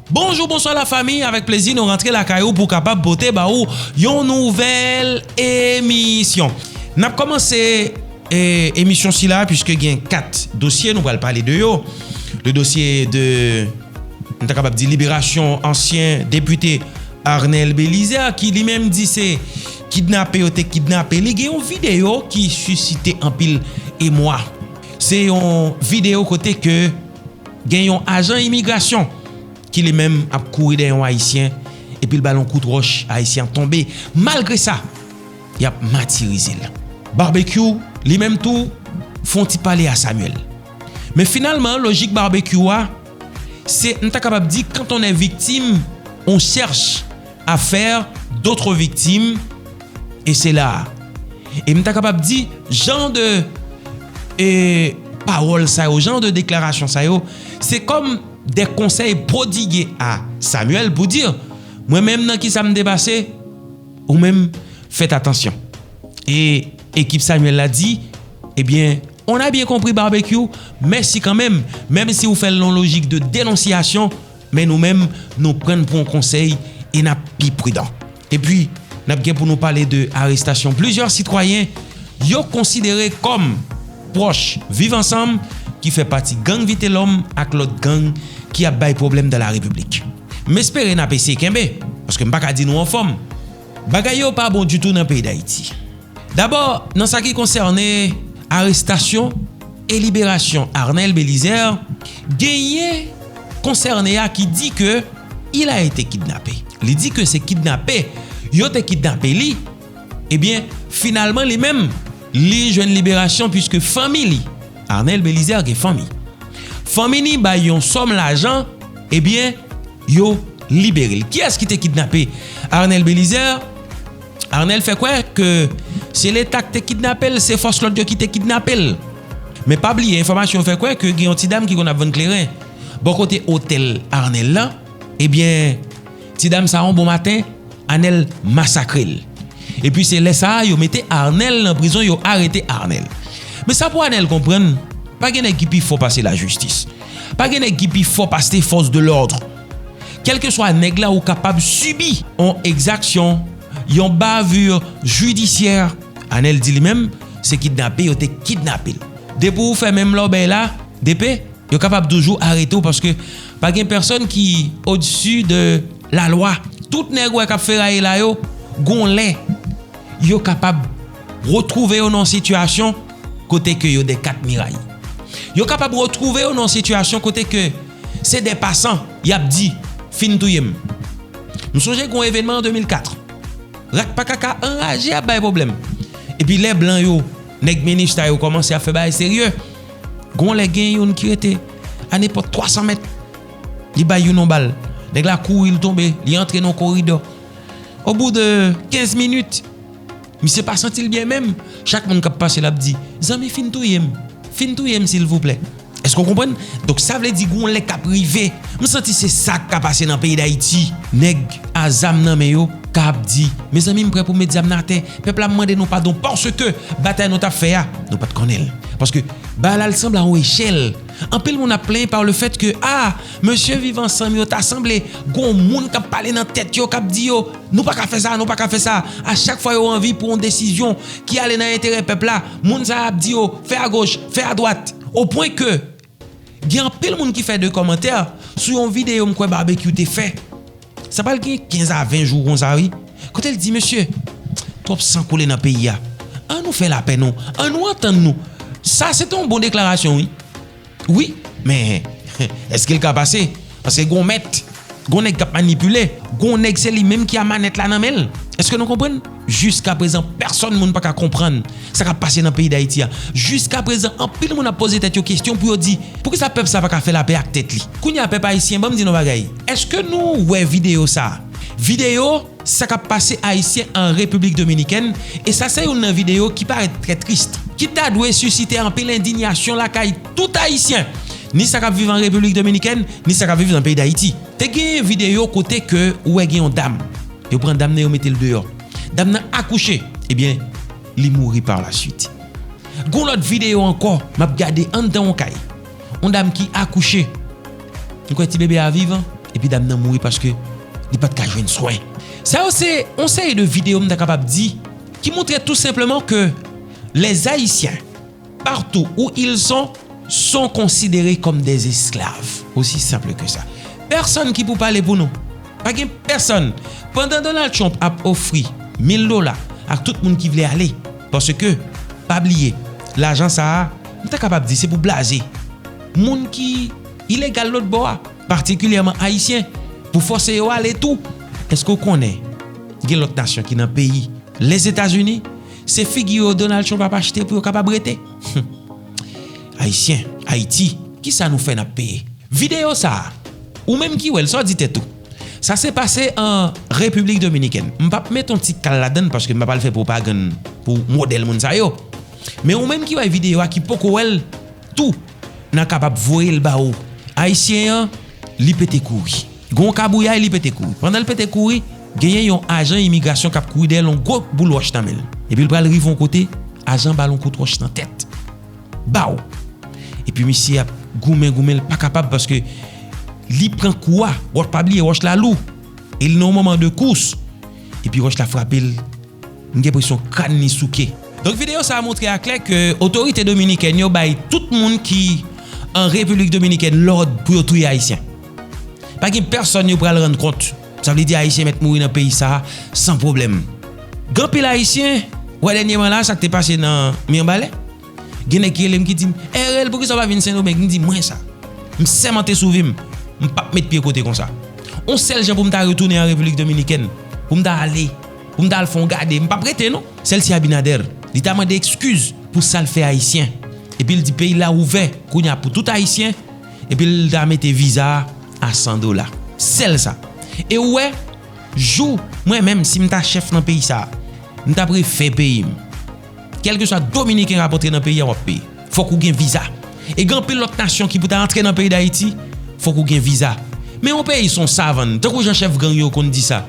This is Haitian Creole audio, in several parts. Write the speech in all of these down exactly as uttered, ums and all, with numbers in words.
Bonjou, bonswa lafanmi, avèk plezi nou rantre lakay ou pou kapab pote ba ou yon nouvèl emisyon. N ap kòmanse, e, emisyon sila, piske gen kat dosye nou pral pale de yo. Le dosye de, nou ta kapab di, liberasyon ansyen depite Arnel Belizaire, ki li menm di se kidnape yo te kidnape li. Gen yon videyo ki sisite anpil emwa. Se yon videyo kote ke gen yon ajan imigrasyon ki li menm ap kouri dèyè yon Ayisyen, epi l ba l yon kout wòch, Ayisyen an tonbe. Malgre sa, y ap matirize l. Barbecue, li menm tou, fè yon ti pale a Samuel. Men finalman, lojik Barbecue a, se, m ta kapab di, quand on est victime, on cherche à faire d'autres victimes, et c'est là. E m ta kapab di, jan de, e, pawòl sa yo, jan de deklarasyon sa yo, se kòm de konsèy prodwige a Samuel pou di, mwen menm nan kisa m te pase, ou menm, faites attention. E ekip Samuel la di, ebyen, on a bien compris Barbecue, mèsi kanmenm, menm si ou fè l nan lojik de denonsyasyon, men nou menm, nou pran n pou yon konsèy e n ap pi pridan. Epi, n ap gen pou nou pale de arestasyon plizyè sitwayen yo konsidere kòm pwòch Viv Ansanm ki fè pati gang Vitelòm ak lòt gang ki ap bay pwoblèm dans la République. M espere n ap eseye kenbe, paske m pa ka di nou anfòm. Bagay yo pa bon ditou nan peyi Dayiti. Dabò, nan sa ki konsène arestasyon e liberasyon Arnel Belizaire, genyen konsène a ki di ke il a été kidnappé. Li di ke se kidnape, yo te kidnape li. Ebyen, finalman, li menm, li jwenn liberasyon, piske fanmi li, Arnel Belizaire gen fanmi. Fanmi li bay yon sòm lajan, ebyen, yo libere l. Kiyès ki te kidnape Arnel Belizaire? Arnel fè kwè ke se Leta ki te kidnape l, se fòs lòd yo ki te kidnape l. Men pa bliye, enfòmasyon yo fè kwè ke gen yon ti dam ki konn ap vann kleren bò kote otèl Arnel la. Ebyen, ti dam sa, yon bon maten, Arnel masakre l. Epi se lè sa a, yo mete Arnel nan prizon, yo arete Arnel. Men sa pou Arnel konprann, pa gen nèg ki pi fò pase lajistis. Pa gen nèg ki pi fò pase fòs de lòd. Kèlkeswa nèg la, ou kapab sibi yon egzaksyon, yon bavure jidisyè. Arnel di li menm, se kidnape yo te kidnape l. Depi ou fè menm lòbèy la, depe, yo kapab toujou arete w, paske pa gen pèsonn ki odsi de lalwa. Tout nèg ou wè k ap feraye la yo, gon lè, yo kapab retwouve yo nan yon sitiyasyon kote ke yo de kat miray. Yo kapab retwouve yo nan yon sitiyasyon kote ke se de pasan, y ap di, fin touye m. M sonje gon evènman an de mil kat. Rat pa kaka anraje ap bay pwoblèm. Epi lè blan yo, nèg Minista yo kòmanse ap fè bagay serye, gon lè gen youn ki rete a nenpòt twa san mèt. Li bay youn yon bal. Nèg la kouri, l tonbe, li antre nan koridò. Obou de kenz minit, misye pa santi l byen menm. Chak moun k ap pase l ap di, zanmi, fin touye m. Fin touye m, silvouplè. Èske w konprann? Donk, sa vle di, gon lè k ap rive. M santi se sa k ka pase nan peyi Dayiti. Nèg a zam nan men yo ka ap di, mezanmi, m prè pou met zam nan atè. Pèp la, m mande nou padon paske batay nou t ap fè a, nou pa t konnen l. Paske bagay la, l sanble a yon echèl. Anpil moun ap plenyen par le fait que, ah, mesye Viv Ansanm yo ta sanble gon moun k ap pale nan tèt yo, k ap di yo, nou pa ka fè sa, nou pa ka fè sa. A chak fwa yo anvi pran yon desizyon ki ale nan enterè pèp la, moun sa a ap di yo, fè agoch, fè adwat. O pwen ke gen anpil moun ki fè de kòmantè sou yon videyo m kwè Barbecue te fè. Sa pral gen kenz a ven jou konsa, wi. Kote l di, mesye, twòp san koule nan peyi a. An nou fè lapè non. An nou antann nou. Sa, se te yon bon deklarasyon, wi. Wi, men, èske l ka pase? Paske gon mèt, gon nèg k ap manipile, gon nèg se li menm ki a manèt la nan men l. Èske nou konprann? Jiskaprezan, pèsòn moun pa ka konprann sa k ap pase nan peyi Dayiti a. Jiskaprezan, anpil moun ap poze tèt yo kesyon pou yo di, poukisa pèp sa pa ka fè lapè ak tèt li? Kounye a, pèp ayisyen, ban m di nou bagay. Èske nou wè videyo sa a? Videyo sa k ap pase Ayisyen an Repiblik Dominikèn, e sa se youn nan videyo ki parèt trè tris, ki ta dwe sisite anpil endinyasyon lakay tout Ayisyen, ni sa k ap viv an Repiblik Dominikèn, ni sa k ap viv nan peyi Dayiti. Te gen videyo kote ke ou wè gen yon dam, yo pran dam nan, yo mete l deyò. Dam nan akouche, ebyen, li mouri par la suite. Gon lòt videyo ankò, m ap gade anndan yon kay. Yon dam ki akouche. M kwè ti bebe a vivan. Epi dam nan mouri paske li pa t ka jwenn swen. Sa yo se yon seri de videyo m ta kapab di ki montre tou senpleman ke les Haïtiens, partout où ils sont, sont considérés comme des esclaves. Aussi simple que ça. Pèsonn ki pou pale pou nou. Pa gen pèsonn. Pandan Donald Trump ap ofri mil dola ak tout moun ki vle ale, paske, pa bliye, lajan sa a, m ta kapab di se pou blaze moun ki ilegal lòt bò a, patikilyèman Ayisyen, pou fòse yo ale tou. Èske w konnen gen lòt nasyon ki nan peyi Lèzetazini, se figi yo Donald Trump ap achte pou yo kapab rete? Ayisyen, Ayiti, kisa nou fè n ap peye? Videyo sa a, ou menm ki wè l, sa w di tèt ou? Sa se pase an Repiblik Dominikèn. M p ap met yon ti kal ladan l paske m pa pral fè pwopagann pou modèl moun sa yo. Men ou menm ki wè videyo a, ki poko wè l tou, n a kapab voye l ba ou. Ayisyen an, li pete kouri. Gen yon kabouyay, li pete kouri. Pandan l pete kouri, genyen yon ajan imigrasyon k ap kouri dèyè l, yon gwo boul wòch nan men l. Epi l pral rive yon kote, ajan ba l yon kout wòch nan tèt. Baw! Epi misye ap goumen, goumen, l pa kapab paske li pran kou a. Wòch, pa bliye, wòch la lou. E l nan yon moman de kous. Epi wòch la frape l. M gen enpresyon kràn li souke. Donk, videyo sa a montre aklè ke otorite dominikèn yo bay tout moun ki an Repiblik Dominikèn lòd pou yo touye Ayisyen. Pa gen pèsonn yo pral rann kont. Sa vle di Ayisyen mèt mouri nan peyi sa a san pwoblèm. Gen anpil Ayisyen, wè dènyèman la, sa k te pase nan Mibalè, gen nèg ki rele m ki di m, "Erel, poukisa w pa vin Sendomeng?" M di, "Mwen sa, m sèmante sou vi m, m p ap met pye kote konsa. On sèl jan pou m ta retounen an Repiblik Dominikèn, pou m ta ale, pou m ta al fè on gade, m p ap rete non." Sèl si Abinader, li ta mande ekskiz pou sa l fè Ayisyen. Epi l di peyi la ouvè, kounye a pou tout Ayisyen, epi l ta mete viza a a san dola. Sèl sa. E ou wè, jou, mwen menm, si m ta chèf nan peyi sa a, m t ap refè peyi m. Kèlkeswa Dominiken k ap antre nan peyi a, w ap peye. Fòk ou gen viza. E gen anpil lòt nasyon ki pou ta antre nan peyi Dayiti, fòk ou gen viza. Men yon peyi se yon savann, tankou jan chèf gang yo konn di sa.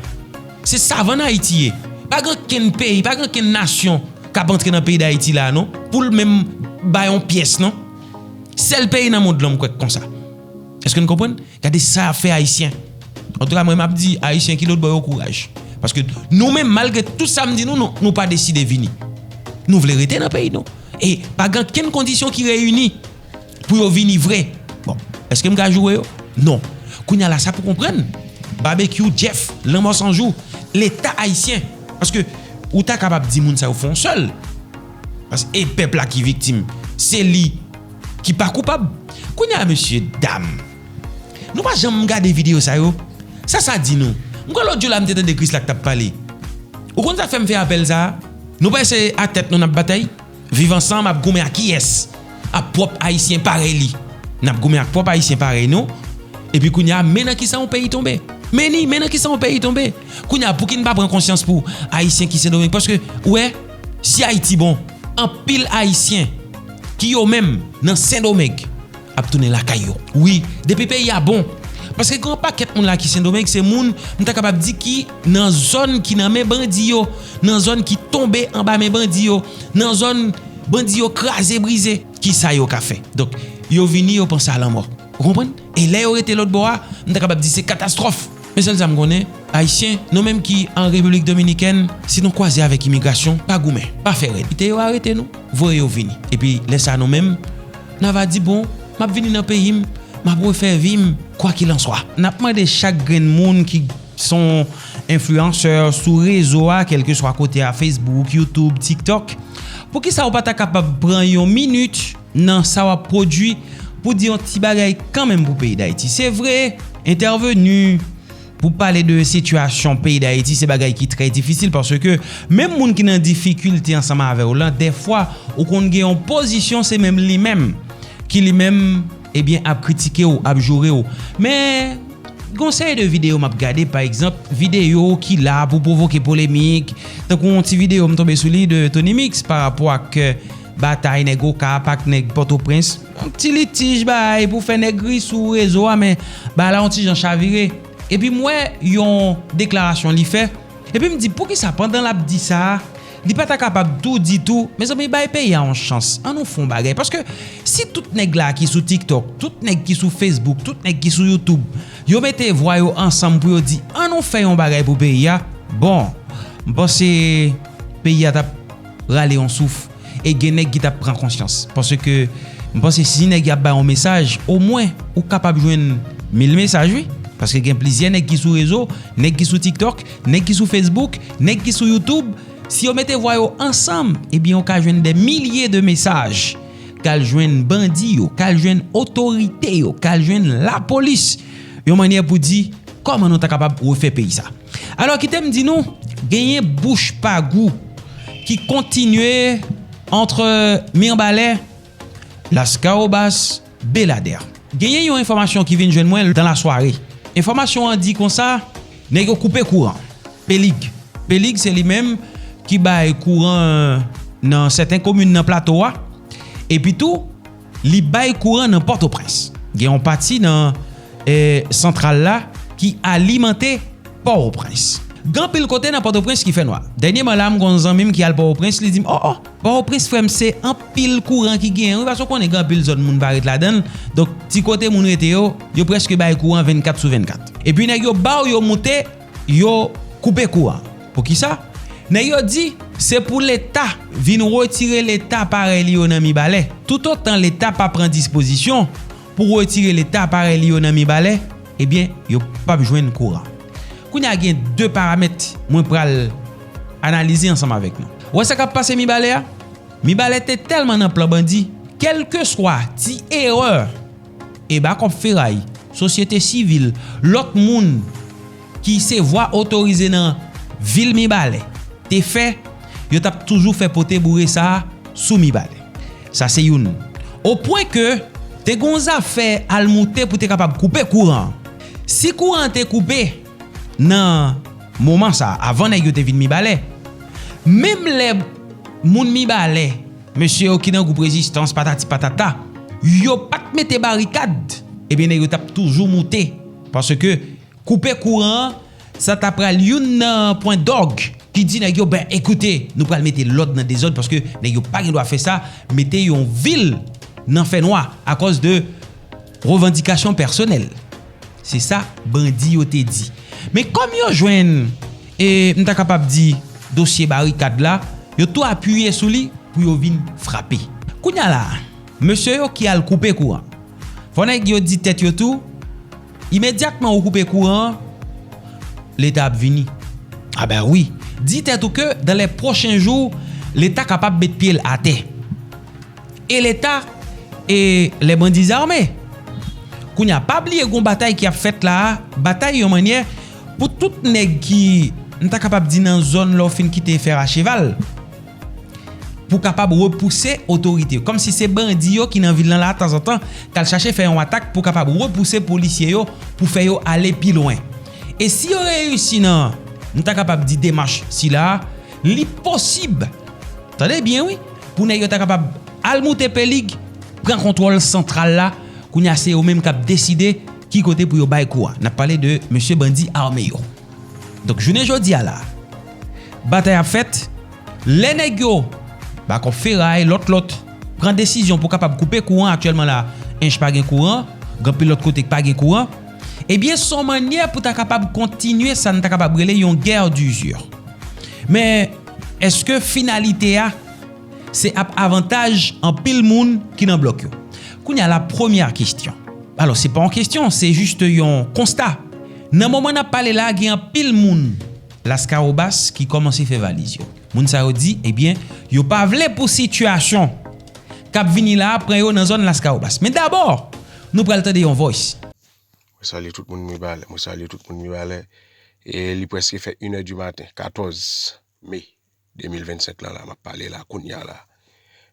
Se savann Ayiti ye. Pa gen okenn peyi, pa gen okenn nasyon k ap antre nan peyi Dayiti la a non, pou l menm bay yon pyès non. Sèl peyi nan mond lan m kwè k konsa. Èske n konprann? Gade sa y ap fè Ayisyen. Antouka, mwen, m ap di Ayisyen ki lòt bò yo kouraj. Paske nou menm, malgre tout sa m di nou, nou, nou pa deside vini. Nou vle rete nan peyi nou. E pa gen okenn kondisyon ki reyini pou yo vini vre. Bon, èske m ka joure yo? Non. Kounye a la, sa pou konprann. Babekyou, Jeff, Lanmò San Jou, Leta ayisyen. Paske ou ta kapab di moun sa yo fè yon sèl. Paske e pèp la ki viktim. Se li ki pa koupab. Kounye a, mesye dam, nou pa janm gade videyo sa yo? Sa sa di nou? M kwè lòt jou la, m te tande Krisla k t ap pale. Ou konn sa k fè m fè apèl sa a? Nou panse a tèt nou n ap batay? Viv Ansanm ap goumen ak kiyès? Ak pwòp Ayisyen parèy li. N ap goumen ak pwòp Ayisyen parèy nou. Epi kounye a, men nan kisa yon peyi tonbe. Men ni, men nan kisa yon peyi tonbe. Kounye a, pouki n pa pran konsyans pou Ayisyen ki Sendomeng? Paske, ou wè, si Ayiti bon, anpil Ayisyen ki yo menm nan Sendomeng ap tounen lakay yo. Wi, depi peyi a bon. Paske gen yon pakèt moun la ki Sendomeng, se moun, m ta kapab di, ki nan zòn ki nan men bandi yo, nan zòn ki tonbe anba men bandi yo, nan zòn bandi yo kraze brize. Kisa yo ka fè? Donk, yo vini, yo panse a lanmò. Ou konprann? E lè yo rete lòt bò a, m ta kapab di se katastwòf. Men sèl sa m konnen, Ayisyen, nou menm ki an Repiblik Dominikèn, si nou kwaze avèk imigrasyon, pa goumen, pa fè rèd. Kite yo arete nou, voye yo vini. Epi lè sa a nou menm, n a va di, bon, m ap vini nan peyi m, m ap refè vi m, kwakilanswa. N ap mande chak grenn moun ki se yon enfliyansè sou rezo a, kèlkeswa kote a, Facebook, YouTube, TikTok, poukisa w pa ta kapab pran yon minit nan sa w ap pwodui pou di yon ti bagay kanmenm pou peyi Dayiti? Se vre, entèveni pou pale de sitiyasyon peyi Dayiti, se bagay ki trè difisil, paske menm moun ki nan difikilte ansanm avè w lan, dèfwa, ou konn gen yon pozisyon, se menm li menm ki li menm, ebyen, ap kritike w, ap joure w. Men, gen yon seri de videyo m ap gade, pa egzanp, videyo ki la pou pwovoke polemik, tankou yon ti videyo m tonbe sou li de Tony Mix pa rapò ak, euh, batay nèg Okap ak nèg Pòtoprens. Yon ti litij bay pou fè nèg ri sou rezo a, men bagay la yon ti jan chavire. Epi m wè yon deklarasyon li fè. Epi m di, poukisa pandan l ap di sa a, Li pa ta kapab tou di tou, mezanmi, bay peyi a yon chans, ann nou fè yon bagay. Paske si tout nèg la ki sou TikTok, tout nèg ki sou Facebook, tout nèg ki sou YouTube, yo mete vwa yo ansanm pou yo di, ann nou fè yon bagay pou peyi a, bon, m panse peyi a t ap rale yon souf e gen nèg ki t ap pran konsyans. Paske m panse si nèg y ap bay yon mesaj, omwen ou kapab jwenn mil mesaj, wi. Paske gen plizyè nèg ki sou rezo, nèg ki sou TikTok, nèg ki sou Facebook, nèg ki sou YouTube. Si yo mete vwa yo ansanm, ebyen, ou ka jwenn dè milye de mesaj k al jwenn bandi yo, k al jwenn otorite yo, k al jwenn lapolis, yon mannyè pou di, kòman nou ta kapab refè peyi sa. Alò, kite m di nou, genyen bouch pa gou ki kontinye ant Mibalè, Laskawobas, Beladè. Genyen yon enfòmasyon ki vin jwenn mwen dan lasware. Enfòmasyon an di konsa, nèg yo koupe kouran. Pelig. Pelig se li menm ki bay kouran nan sèten komin nan plato a. Epi tou, li bay kouran nan Pòtoprens. Gen yon pati nan, eh, santral la ki alimante Pòtoprens. Gen anpil kote nan Pòtoprens ki fè nwa. Dènyèman la, m gon zanmi m ki al Pòtoprens, li di m, "Oh, oh, Pòtoprens, frè m, se anpil kouran ki genyen, wi, paske w konnen gen anpil zòn moun pa ret ladan l. Donk, ti kote moun rete yo, yo prèske bay kouran vennkat sou vennkat. Epi nèg yo ba w, yo moute, yo koupe kouran." Poukisa? Nèg yo di, se pou Leta vin retire Leta parèy li yo nan Mibalè. Toutotan Leta pa pran dispozisyon pou retire Leta parèy li yo nan Mibalè, ebyen, yo p ap jwenn kouran. Kounye a gen de paramèt mwen pral analize ansanm avèk nou. Ou wè sa k ap pase Mibalè a? Mibalè te tèlman nan plan bandi, kèlkeswa ti erè e Bakòp Feray, sosyete sivil, lòt moun ki se vwa otorize nan vil Mibalè te fè, yo t ap toujou fè pote boure sa a sou Mibalè. Sa se youn. O pwen ke te gon zafè al moute pou te kapab koupe kouran an. Si kouran an te koupe nan moman sa a, avan nèg yo te vin Mibalè, menm lè moun Mibalè, mesye yo ki nan gwoup rezistans, patati patata, yo pa t mete barikad, ebyen nèg yo t ap toujou moute. Paske koupe kouran an, sa ta pral youn nan pwen dòg ki di nèg yo, ben, ekoute, nou pral mete lòd nan dezòd, paske nèg yo pa gen dwa fè sa, mete yon vil nan fènwa akòz de revandikasyon pèsonèl. Se sa bandi yo te di. Men kòm yo jwenn, e, m ta kapab di, dosye barikad la, yo tou apiye sou li pou yo vin frape. Kounye a la, mesye yo ki al koupe kouran, fò nèg yo di tèt yo tou, imedyatman ou koupe kouran an, Leta ap vini. A ben wi, di tèt ou ke dans les prochains jours, Leta kapab met pye l atè. E Leta e les bandits armés. Kounye a, pa bliye gon batay ki ap fèt la a, batay yon mannyè pou tout nèg ki, m ta kapab di, nan zòn lè w fin kite Fèracheval, pou kapab repouse otorite yo. Kòmsi se bandi yo ki nan vil lan la, tanzantan, k al chache fè yon atak pou kapab repouse polisye yo, pou fè yo ale pi lwen. E si yo reyisi nan, m ta kapab di, demach sila a, li posib, tande byen wi, pou nèg yo ta kapab al moute Pelig, pran kontwòl santral la, kounye a se yo menm k ap deside ki kote pou yo bay kou a. N ap pale de mesye bandi ame yo. Donk, jounen jodi a la, batay ap fèt, lè nèg yo, Bakòp Feray, lòt, lòt, pran desizyon pou kapab koupe kouran, aktyèlman la, Ench pa gen kouran, gen anpil lòt kote k pa gen kouran, ebyen, se yon mannyè pou ta kapab kontinye sa n ta kapab rele yon guerre d'usure. Men, èske finalite a, se ap avantaj anpil moun ki nan blòk yo? Kounye a la, premyè kesyon. Alò, se pa yon kesyon, se jis yon konsta. Nan moman n ap pale la, gen anpil moun Laskawobas ki kòmanse fè valiz yo. Moun sa yo di, ebyen, yo pa vle pou sitiyasyon k ap vini la a pran yo nan zòn Laskawobas. Men dabò, nou pral tande yon voice. Mwen salye tout moun Mibalè. Mwen salye tout moun Mibalè. E li prèske fè inè di maten, katòz me de mil vennsenk lan la, m ap pale la, kounye a la.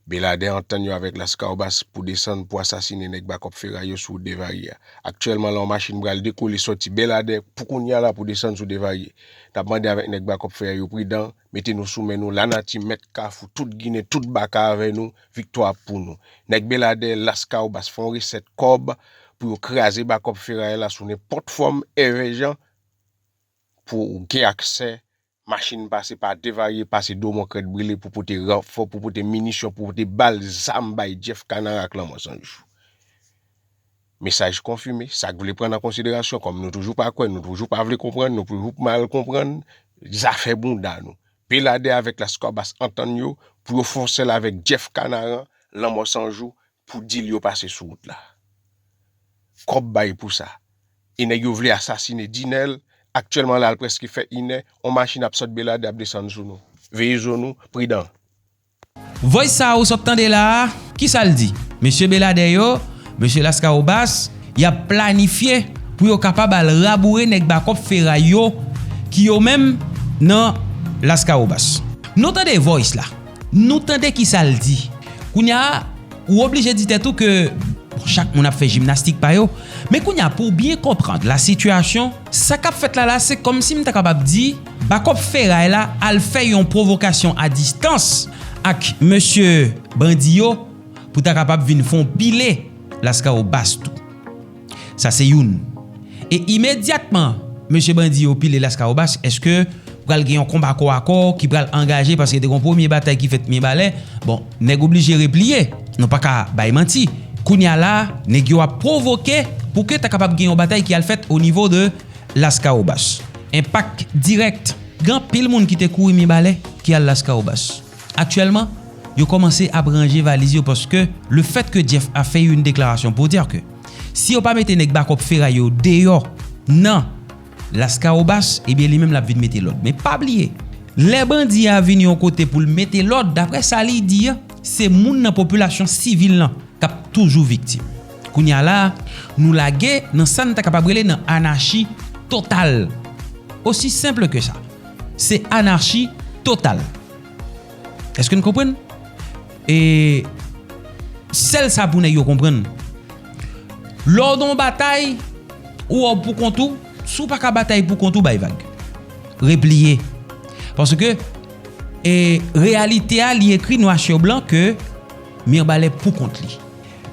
Beladè antann yo avèk Laskawobas pou desann pou asasinen nèg Bakòp Feray yo sou wout Devarye a. Aktyèlman la, yon machin pral dekole sòti Beladè pou kounye a la pou desann sou Devarye. N ap mande avèk nèg Bakòp Feray yo pridan, mete nou sou men nou, lanati mèt kafou, tout Ginen, tout Baka avè nou, viktwa ap pou nou. Nèg Beladè, Laskawobas fè yon resèt kòb pou yo kraze Bakòp Feray la sou nenpòt fòm, èvè jan, pou gen aksè machin pase pa devarye, pase Domon Krèt Brile pou pote ranfò, pou pote minisyon, pou pote bal, zam bay Jeff Kanara ak Lanmò San Jou. Mesaj konfime, sa k vle pran an konsiderasyon, kòm nou toujou pa kwè, nou toujou pa vle konprann, nou toujou mal konprann, zafè bounda nou. Beladè avèk Lascabas antann yo pou yo fè yon sèl avèk Jeff Kanaran, Lanmò San Jou, pou dil yo pase sou wout la. Kòb bay pou sa. E nèg yo vle asasine Dinèl, aktyèlman la l prèske fè inè, on machin ap sot Beladè ap desann sou nou. Veye zo nou, pridan. Voice sa ou sot tande la a, kisa l di? Mesye Beladè yo, mesye Lascabas, y ap planifye pou yo kapab al raboure nèg bakòp feray yo ki yo menm nan Lascabas. Nou tande voice la, nou tande kisa l di. Kounye a, ou oblije di tèt ou ke, bon, chak moun ap fè jimnastik pa yo, men kounye a, pou w byen konprann la sitiyasyon, sa k ap fèt la la, se kòmsi m ta kapab di, bakòp feray la al fè yon pwovokasyon a distans ak mesye bandi yo pou ta kapab vin fè yon pile Lascabas tou. Sa se youn. E imedyatman, mesye bandi yo pile Lascabas, èske pral gen yon konba kò a kò ki pral angaje, paske te gen yon premye batay ki fèt Mibalè? Bon, nèg oblije repliye. Nou pa ka bay manti. Kounye a la, nèg yo ap pwovoke pou ke ta kapab gen yon batay ki al fèt o nivo de Lascabas. Enpak dirèk. Gen anpil moun ki te kouri Mibalè ki al Lascabas. Aktyèlman, yo kòmanse ap ranje valiz yo paske le fèt ke Jeff a fè yon deklarasyon pou dire ke si yo pa mete nèg bakòp feray yo deyò nan Lascabas, ebyen li menm l ap vin mete lòd. Men pa bliye, lè bandi a vin yon kote pou l mete lòd, daprè sa li di a, se moun nan popilasyon sivil lan k ap toujou viktim. Kounye a la, nou lage nan sa n ta kapab rele nan anachi total. Osi senp ke sa. Se anachi total. Èske n konprann? E sèl sa pou nèg yo konprann. Lè w nan yon batay, ou wè w pou kont ou, si w pa ka batay pou kont ou, bay vag. Repliye. Paske, e, reyalite a, li ekri nwa sou blan ke Mibalè pou kont li.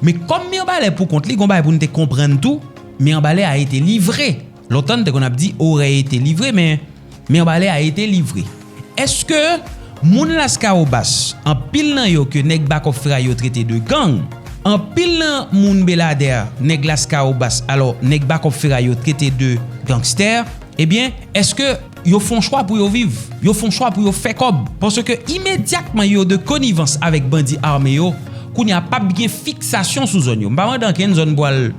Men kòm Mibalè pou kont li, gon bagay pou n te konprann tou, Mibalè a été livré. Lontan, n te konn ap di, aurait été livré, men Mibalè a été livré. Èske moun Lascabas, anpil nan yo ke nèg bakòp feray yo trete de gang, anpil nan moun Beladè, nèg Lascabas, alò, nèg bakòp feray yo trete de gangstè, ebyen, èske yo fè yon chwa pou yo viv? Yo fè yon chwa pou yo fè kòb? Paske imedyatman yo de konivans avèk bandi ame yo, kounye a p ap gen fiksasyon sou zòn yo. M pa mande ankenn zòn pou al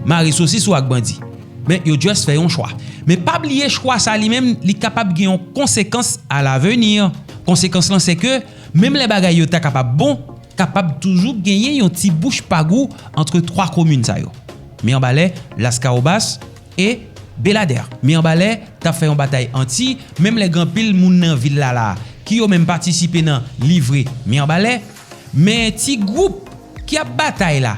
mare sosis ou ak bandi. Men yo just fè yon chwa. Men pa bliye chwa sa li menm, li kapab gen yon konsekans a lavenir. Konsekans lan se ke, menm lè bagay yo ta kapab bon, kapab toujou genyen yon ti bouch pa gou antre twa komin sa yo. Mibalè, Lascabas e Beladè. Mibalè t ap fè yon batay anti, menm lè gen anpil moun nan vil la la, ki yo menm patisipe nan livre Mibalè, men ti gwoup ki ap batay la,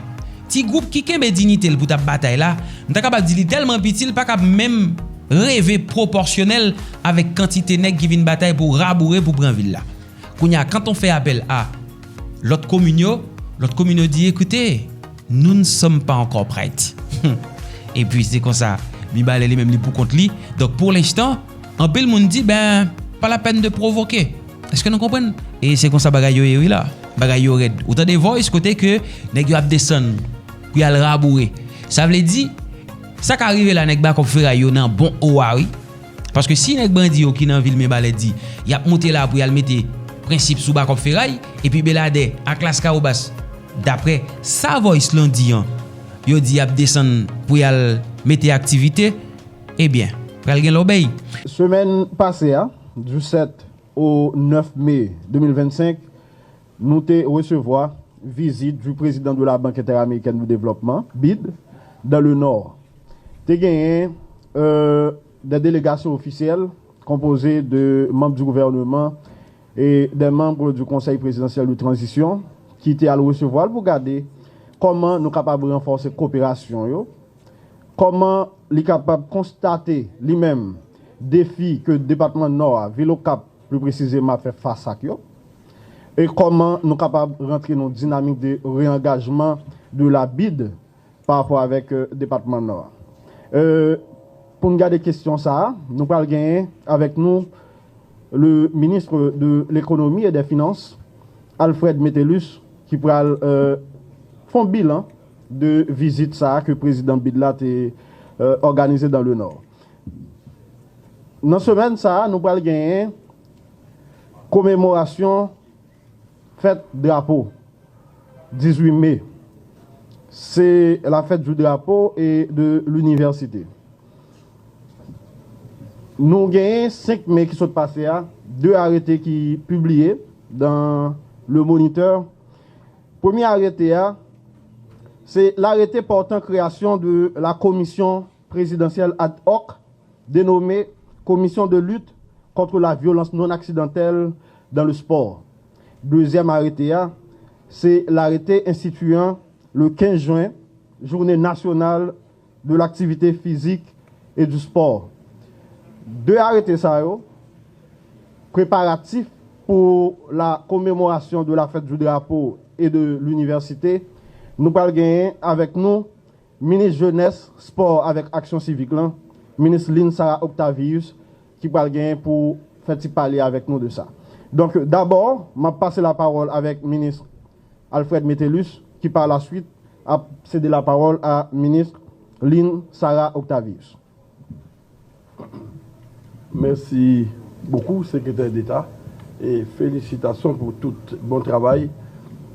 ti gwoup ki kenbe diyite l pou t ap batay la, m ta kapab di li tèlman piti, l pa kab menm reve pwopòsyonèl avèk kantite nèg ki vin batay pou raboure, pou pran vil la. Kounye a, quand on fait appel à lòt komin yo, lòt komin yo di, écoutez, nous ne sommes pas encore prêts. Epi se konsa, Mibalè li menm li pou kont li. Donk, pour l'instant, anpil moun di, ben, pas la peine de provoquer. Èske nou konprann? E se konsa bagay yo ye, wi la. Bagay yo rèd. Ou tande voice kote ke nèg yo ap desann pou y al raboure. Sa vle di, sa ka rive la, nèg bakòp feray yo nan bon o a, wi. Paske si nèg bandi yo ki nan vil Mibalè di, y ap monte la pou y al mete prensip sou bakòp feray, epi Beladè ak Lascabas, daprè sa voice lan di an, yo di y ap desann pou y al mete aktivite, ebyen, pral gen lòbèy. Semèn pase a, du sept au neuf mai deux mille vingt-cinq, nou te resevwa vizit du président de la Banque Interaméricaine de Développement, bid, dans le Nord. Te genyen, euh, des délégations officielles composées de membres du gouvernement et des membres du Conseil présidentiel de transition ki te al resevwa l pou gade kòman nou kapab ranfòse koperasyon yo, kòman li kapab konstate li menm defi ke depatman Nò a, vil Okap pli presizeman, ap fè fas ak yo, e kòman nou kapab rantre nan yon dinamik de reangajman de la bid pa rapò avèk, euh, depatman Nò a. Euh, pou n gade kesyon sa a, nou pral genyen avèk nou le ministre de l'économie et des finances, Alfred Metellus, ki pral euh, fè yon bilan de vizit sa a ke prezidan BID la te euh, òganize dans le Nord. Nan semèn sa a, nou pral genyen komemorasyon fèt drapo, dizuit me. Se la fèt du drapo e de l'université. Nou genyen senk me ki sot pase a, de arete ki pibliye dans Le Moniteur. Premye arete a, se l'arrêté portant création de la commission présidentielle ad hoc dénommée Commission de lutte contre la violence non accidentelle dans le sport. Dezyèm arete a, se l'arrêté instituant le quinze juin, journée nationale de l'activité physique et du sport. De arete sa yo, preparatif pour la commémoration de la fête du drapeau et de l'université, nou pral genyen avèk nou minis jenès, spò avèk aksyon sivik lan, minis Lynn Sarah Octavius, ki pral genyen pou fè ti pale avèk nou de sa. Donk, dabò, m ap pase lapawòl avèk minis Alfred Metellus, ki pa la swit ap sede lapawòl a minis Lynn Sarah Octavius. Mèsi bokou, Sekretè Deta, e felisitasyon pou tout bon travay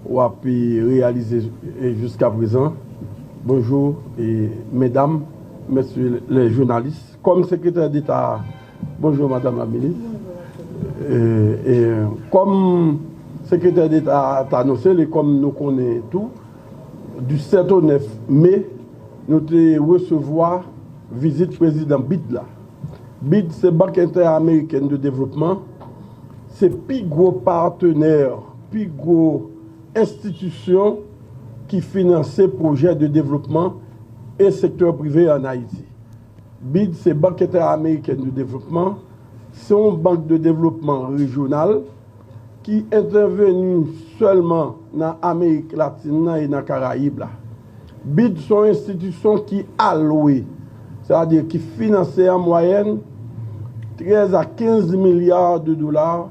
w ap reyalize jiskaprezan. Bonjou, medam, mesye lè jounalis. Kòm Sekretè Deta, bonjou, Madanm la Minis. Kòm Sekretè Deta t anonse l, e kòm nou konnen tou, du sèt o nèf me, nou te resevwa vizit prezidan BID la. BID se Bank Entèamerikèn de Devlopman, se pi gwo patenè, pi gwo enstitisyon ki finanse pwojè de devlopman e sektè prive ann Ayiti. BID se Bank Entèamerikèn de Devlopman, se yon bank de devlopman rejyonal ki entèveni sèlman nan Amerik Latin nan e nan Karayib la. BID se yon enstitisyon ki alwe, sètadi ki finanse an mwayèn trèz a kenz milya de dola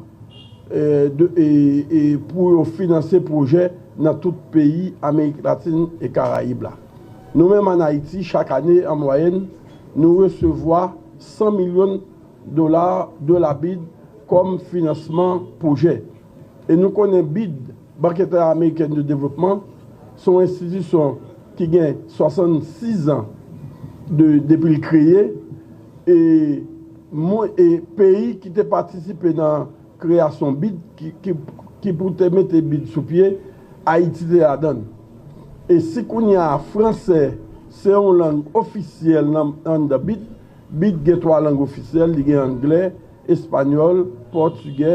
e, de, e, e pou yo finanse pwojè nan tout peyi Amerik Latin e Karayib la. Nou menm ann Ayiti, chak ane, an mwayèn, nou resevwa san milyon dola de la BID kòm finansman pwojè. E nou konnen BID, Bank Entèamerikèn de Devlopman, se yon enstitisyon ki gen swasannsis an de, depi l kreye, e, mwen, e peyi ki te patisipe nan kreyasyon BID, ki, ki, ki pou te mete BID sou pye, Ayiti te ladan l. E si kounye a fransè se yon lang ofisyèl nan, anndan BID, BID gen twa lang ofisyèl, li gen anglè, espanyòl, pòtigè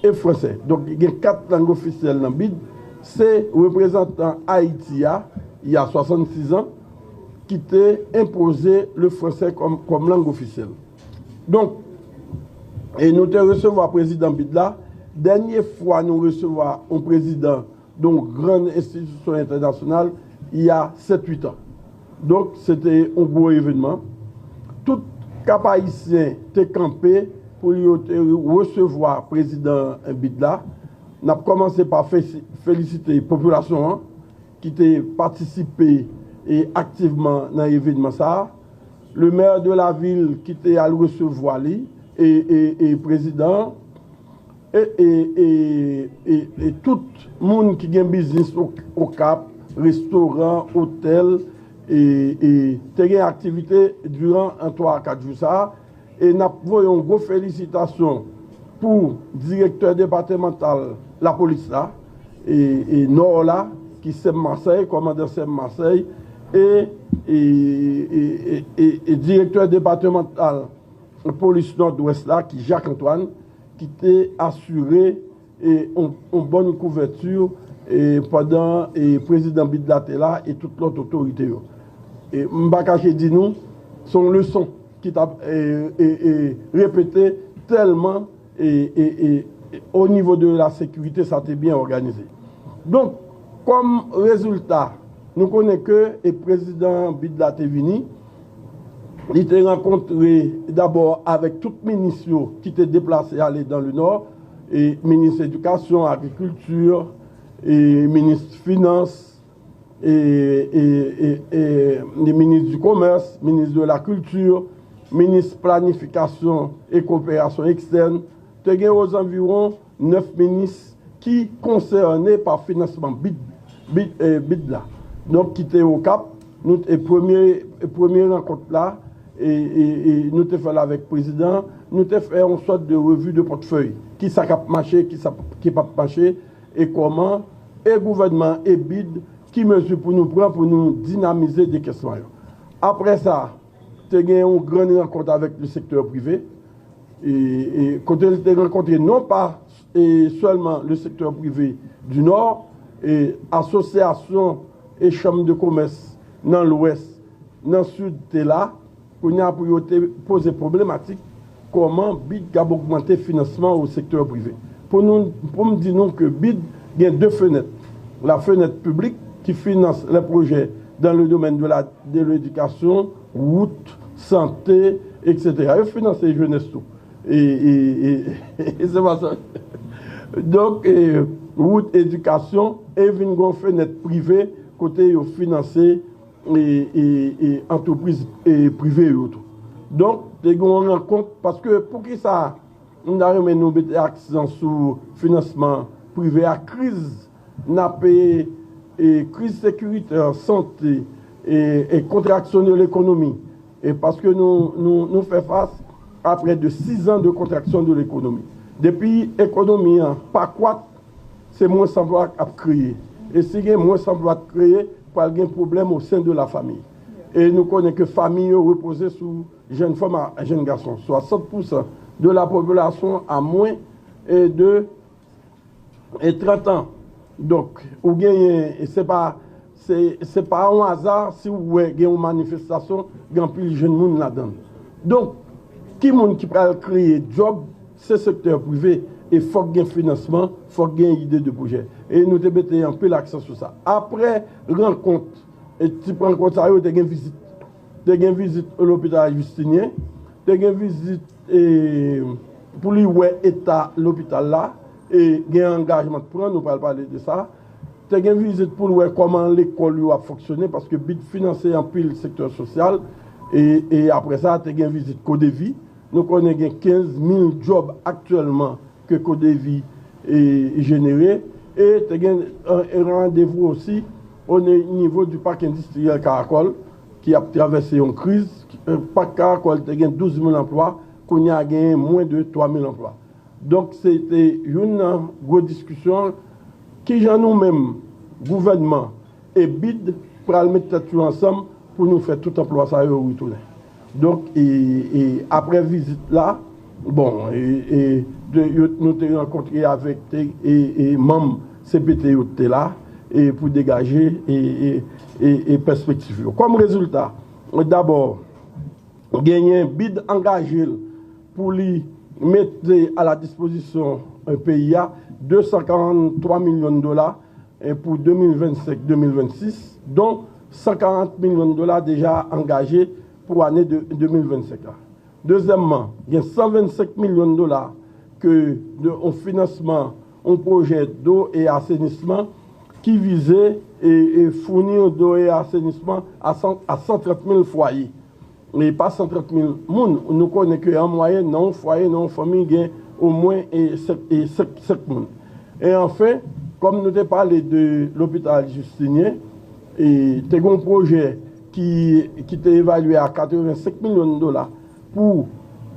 e fransè. Donk, gen kat lang ofisyèl nan BID. Se reprezantan Ayiti a, il y a soixante-six ans, ki te enpoze le fransè kòm, kòm lang ofisyèl. Donk, e nou te resevwa prezidan BID la. Dènye fwa nou resevwa yon prezidan de yon gran enstitisyon entènasyonal, il y a sept, huit ans. Donk, se te yon gwo evènman. Tout Kap Ayisyen te kanpe pou yo te resevwa prezidan BID la. N ap kòmanse pa fesi-, felisite popilasyon an ki te patisipe e aktivman nan evènman sa a. Le maire de la ville ki te al resevwa li e, e, e prezidan an, e, e, e, e, e tout moun ki gen biznis o, Okap, restoran, otèl, e, e te gen aktivite diran an twa a kat jou sa a. E n ap voye yon gwo felisitasyon pou direktè depatmantal lapolis la, e, e Nò la, ki Sèm Masèy, kòmandan Sèm Masèy, e, e, e, e, e, e direktè depatmantal polis Nòdwès la, ki Jacques Antoine, ki te asire e, yon, yon bòn kouvèti, e, pandan, e, prezidan BID la te la e tout lòt otorite yo. E, m pa kache di nou, se yon leson ki t ap, e, e, e, repete tèlman, e, e, e, e, o nivo de la sekirite, sa te byen òganize. Donk, kòm rezilta, nou konnen ke, e, prezidan BID la te vini, Li te rankontre dabò avèk tout minis yo ki te deplase ale dans le Nord, e minis edikasyon, agrikilti, e minis finans, e, e, e, e, le ministre du Commerce, ministre de la Culture, minis planifikasyon e koperasyon ekstèn, te gen ozanviwon nèf minis ki konsène pa finansman bid, bid, eh, bid la. Donk, ki te Okap, nou, e premye, e premye rankont la, e, e, e nou te fè l avèk prezidan, nou te fè yon sòt de revi de pòtfèy. Ki sa k ap mache, ki sa ki p ap mache, e kòman, e gouvènman, e bid, ki mezi pou nou pran pou nou dinamize dekesman yo. Apre sa, te gen yon gran rankont avèk le sektè prive, e, e kote l te rankontre non pa, e, sèlman le sektè prive du Nord, e asosyasyon e chanm de komès nan Lwès, nan Sid te la, kounye a pou yo te poze pwoblematik kòman bid k ap ogmante finansman o sektè prive. Pou nou, pou m di nou ke bid gen de fenèt. La fenêtre publique qui finance les projets dans le domaine de la, de l'éducation, wout, sante, et cetera. Yo finanse jenès tou. E, e, e, e se pa sa. Donk, e, wout, edikasyon, e vin gon fenèt prive kote yo finanse e, e, e antrepriz, e, prive yo tou. Donk, te gen yon rankont, paske poukisa m ta renmen nou mete aksan sou finansman prive a, kriz n ap, e, e, kriz sekiritè, sante, e, e kontraksyon de lekonomi. E paske nou, nou, nou fè fas a près de six ans de contraction de l'économie. Depi ekonomi an pa kwat, se mwens anplwa k ap kreye. E si gen mwens anplwa k kreye, pral gen pwoblèm o sen de la famiy. E nou konnen ke famiy yo repoze sou jèn fanm a jèn gason. Swasant pousan de la popilasyon a mwen, e, de, e, trant an. Donk, ou genyen, e se pa, se, se pa yon aza si w wè gen yon manifestasyon, gen anpil jèn moun ladan l. Donk, ki moun ki pral kreye djòb? Se sektè prive, e fòk gen finansman, fòk gen ide de pwojè. E nou te mete anpil aksan sou sa. Apre rankont, e tip rankont sa yo, te gen vizit. Te gen vizit lopital Justinien, te gen vizit, e, pou li wè eta lopital la, e gen angajman k pran, nou pral pale de sa. Te gen vizit pou l wè kòman lekòl yo ap fonksyone, paske bid finanse anpil sektè sosyal. E, e apre sa, te gen vizit Kodevi. Nou konnen gen kenz mil djòb aktyèlman ke Kodevi, e, jenere. E te gen, e, randevou osi o ni-, nivo di pak endistriyèl Karakòl ki ap travèse yon kriz. E, pak Karakòl te gen douz mil anplwa, kounye a genyen mwen de twa mil anplwa. Donk, se te youn nan gwo diskisyon, kijan nou menm, gouvènman e bid, pral met tèt yo ansanm pou nou fè tout anplwa sa yo retounen. Donk, e, e, apre vizit la, bon, e, e, de, yo, nou te rankontre avèk te, e, e, manm C P T yo te la, e pou degaje e, e, e, e pèspektiv yo. Kòm rezilta, dabò, genyen bid angaje l pou li mete a la dispozisyon, e, peyi a de san karant twa milyon dola, e, pou de mil vennsenk, de mil vennsis, don san karant milyon dola deja angaje pou ane de, de mil vennsenk la. Dezyèmman, gen san vennsenk milyon dola ke de, yon finansman, yon pwojè dlo e asenisman ki vize e, e founi dlo e asenisman a san, a san trant mil fwaye. E pa san trant mil moun, nou konnen ke an mwayèn, nan yon fwaye, nan yon fanmi, gen omwen e senk, e senk, senk moun. E anfen, kòm nou te pale de lopital Justinien, e te gen yon pwojè ki, ki te evalye a katrevensenk milyon dola pou,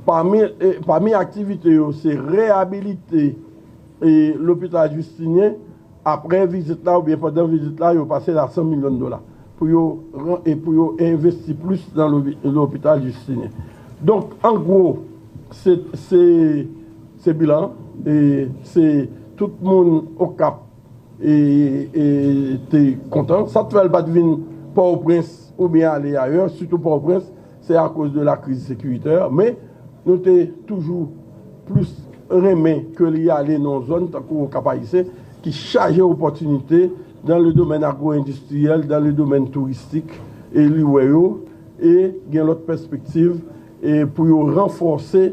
pami, e, pami aktivite yo, se reyabilite, e, lopital Justinien, apre vizit la oubyen pandan vizit la, yo pase la san milyon dola pou yo ran-, e pou yo envesti plis nan lopi-, lopital Justinien. Donk, an gwo, se, se, se bilan, e se tout moun Okap e, e te kontan. Sa k fè l pa t vin Pòtoprens oubyen ale ayè, sitou Pòtoprens, se akoz de la kriz sekiritè. Men, nou te toujou plis renmen ke li ale nan yon zòn tankou Okap Ayisyen ki chaje opòtinite dans le domaine agro-industriel, dans le domaine touristique, e li wè yo, e gen lòt pèspektiv e pou yo ranfòse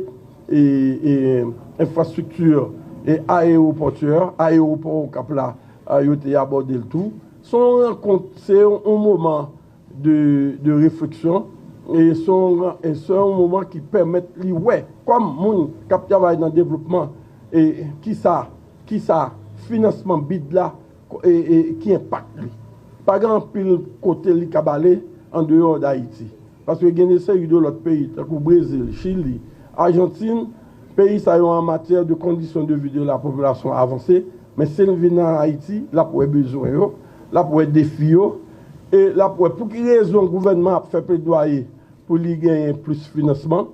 e, e, enfrastrikti e ayewopòtyè, ayewopò Okap la, a, yo te abòde l tou. Se yon rankont, se yon, yon moman de, de refleksyon e se yon, e se yon moman ki pèmèt li wè, kòm moun k ap travay nan devlopman, e kisa, kisa finansman bid la e, e ki enpak li. Pa gen anpil kote li kab ale andeyò Dayiti. Paske gen de seri de lòt peyi, tankou Brezil, Chili, Ajantin, peyi sa yo an matyè de kondisyon de vi de la popilasyon avanse, men si l vin an Ayiti, l ap wè bezwen yo, l ap wè defi yo, e l ap wè pou ki rezon gouvènman ap fè pledwaye pou li genyen plis finansman,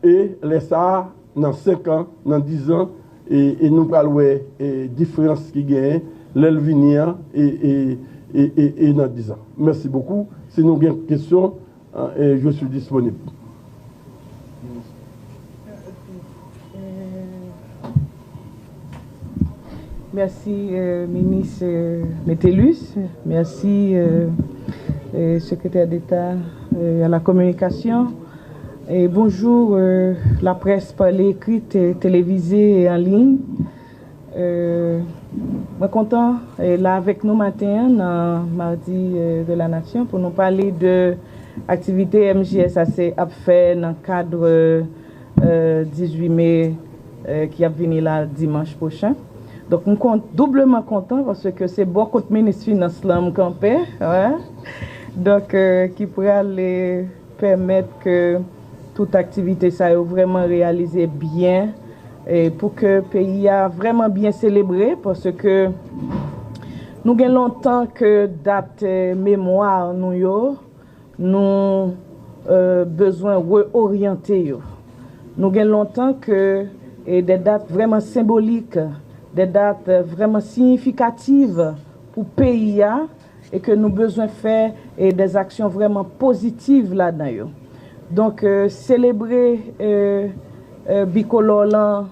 e lè sa a, nan senk an, nan diz an, e, e nou pral wè e, diferans ki genyen lè l vini an e, e, e, e, e nan diz an. Mèsi bokou. Si nou gen kesyon, e, je suis disponible. Mèsi, euh, minis euh, Metellus. Mèsi, euh, euh, sekretè deta euh, a la kominikasyon. E bonjou, euh, laprès pa lè ekrit, euh, televize e an liy. Euh, mwen kontan euh, la avèk nou maten an nan Mardi euh, de la Nasyon pou nou pale de aktivite M J S A C ap fè nan kad euh, dizuit me euh, ki ap vini la dimanch pwochen. Donk, m kont, doubleman kontan paske se bò kot minis finans lan m kanpe, wi. Donk, euh, ki pral euh, pèmèt ke tout aktivite sa yo vrèman reyalize byen e pou ke peyi a vrèman byen selebre paske nou gen lontan ke dat euh, memwa nou yo nou euh, bezwen reoryante yo. Nou gen lontan ke e de dat vrèman senbolik, de dat euh, vrèman siyifikativ pou peyi a e ke nou bezwen fè e de aksyon vrèman pozitiv ladan yo. Donk, euh, selebre euh, euh, bikolò lan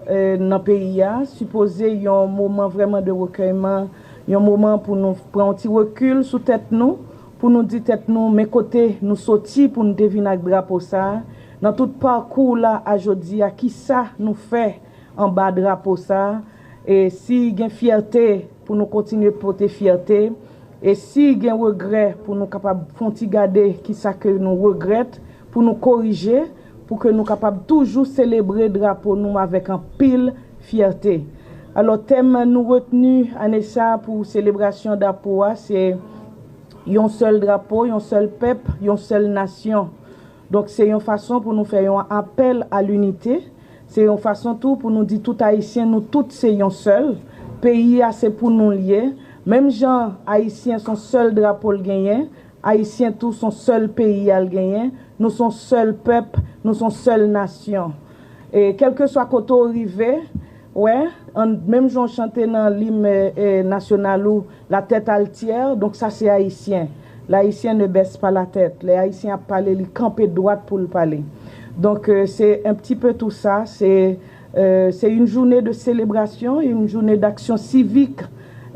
euh, nan peyi a sipoze yon moman vrèman de rekèyman, yon moman pou nou pran yon ti rekil sou tèt nou, pou nou di tèt nou men kote nou soti pou nou te vin ak drapo sa a, nan tout pakou la a jodi a, kisa nou fè anba drapo sa a, e si gen fyète pou nou kontinye pote fyète, e si gen regrè pou nou kapab fè yon ti gade kisa ke nou regrèt, pou nou korije, pou ke nou kapab toujou selebre drapo nou avèk anpil fyète. Alò, tèm nou retni ane sa a pou selebrasyon drapo a se yon sèl drapo, yon sèl pèp, yon sèl nasyon. Donk, se yon fason pou nou fè yon apèl a linite. Se yon fason tou pou nou di tout Ayisyen, nou tout se yon sèl. Peyi a se pou nou l ye. Menm jan Ayisyen se yon sèl drapo l genyen, Ayisyen tou se yon sèl peyi a l genyen. Nou se yon sèl pèp, nou se yon sèl nasyon. E kèlkeswa kote w rive, wè, an, menm jan w chante nan lim e, e, nasyonal ou, la tête altière, donk sa se Ayisyen. L'Haïtien ne baisse pas la tête. Lè Ayisyen ap pale, li kanpe dwat pou l pale. Donk, euh, c'est un petit peu tout ça. C'est euh, c'est une journée de célébration, une journée d'action civique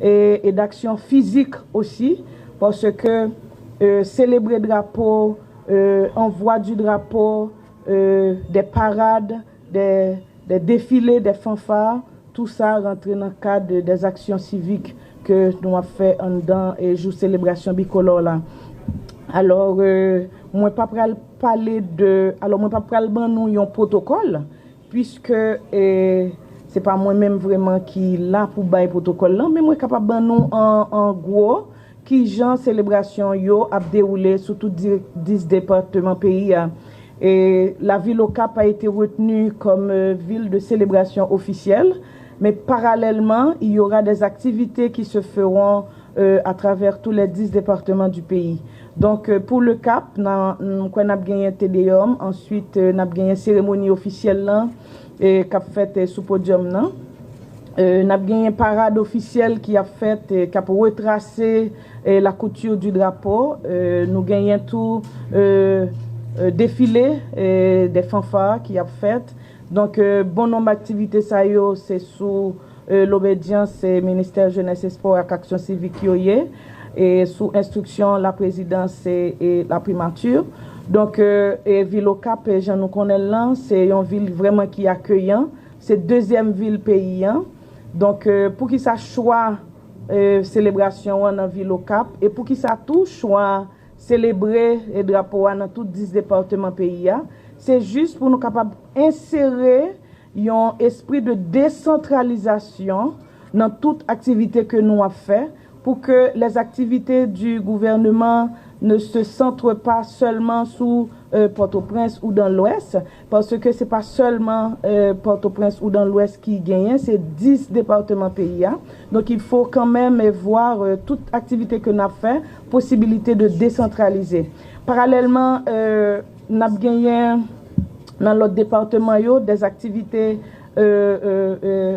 et, et d'action physique aussi, parce que euh, célébrer drapeau, euh, envoi du drapeau, euh, des parades, des, des défilés, des fanfares, tout ça rentre dans le cadre des actions civiques ke nou ap fè anndan e jou selebrasyon bikolò la. Alò, euh, mwen pa pral pale de, alò mwen pa pral ban nou yon pwotokòl, puiske e, se pa mwen menm vrèman ki la pou bay pwotokòl lan, men mwen kapab ban nou an, an gwo kijan selebrasyon yo ap dewoule sou tout di- dis depatman peyi a. Et la ville Okap a été retenue comme euh, ville de célébration officielle, mais parallèlement, il y aura des activités qui se feront euh, à travers tous les dix départements du pays. Donc, euh, pour le Cap, na, m kwè n ap genyen Te Deum, answit euh, n ap genyen seremoni ofisyèl lan e k ap fèt euh, sou podyòm nan. Euh, n ap genyen parad ofisyèl ki ap fèt, euh, k ap retrase euh, la couture du drapeau. Euh, nou genyen tou euh, euh, defile euh, de fanfare ki ap fèt. Donk, euh, bon nonb aktivite sa yo, se sou euh, lobedyans euh, Ministè Jenès, Espò ak Aksyon Sivik yo ye, e sou enstriksyon Laprezidans e, e Laprimati. Donk, e, e vil Okap, e, jan nou konnen l lan, se yon vil vrèman ki akeyan. Se dezyèm vil peyi an. Donk, e, poukisa chwa, e, selebrasyon an nan vil Okap? E poukisa tou chwa selebre, e, drapo a nan tout dis depatman peyi a? Se jis pou nou kapab ensere yon espri de desantralizasyon nan tout aktivite ke nou ap fè, pour que les activités du gouvernement ne se centrent pas seulement sous, euh, Port-au-Prince ou dans l'Ouest, parce que c'est pas seulement, euh, Port-au-Prince ou dans l'Ouest ki genyen, se dis depatman peyi a. Donc, il faut quand même, euh, voir, euh, toute activité que n ap fè, posibilite de desantralize. Paralèlman, euh, n ap genyen nan lòt depatman yo, des activités, euh, euh, euh,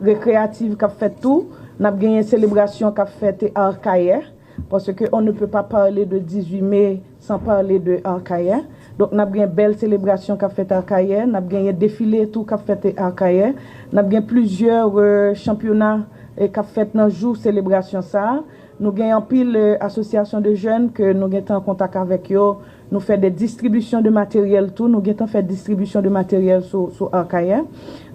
rekreyativ k ap fèt tou. N ap genyen selebrasyon k ap fèt Akayè, paske on ne peut pas parler de dizuit mai sans parler de Akayè. Donk, n ap gen bèl selebrasyon k ap fèt Akayè, n ap genyen defile tou k ap fèt Akayè, n ap gen plizyè, euh, chanpyona, eh, k ap fèt nan jou selebrasyon sa a. Nou gen anpil, eh, asosyasyon de jèn ke nou gentan an kontak avèk yo. Nou fè de distribisyon de materyèl tou. Nou gentan fè distribisyon de materyèl sou, sou Akayè.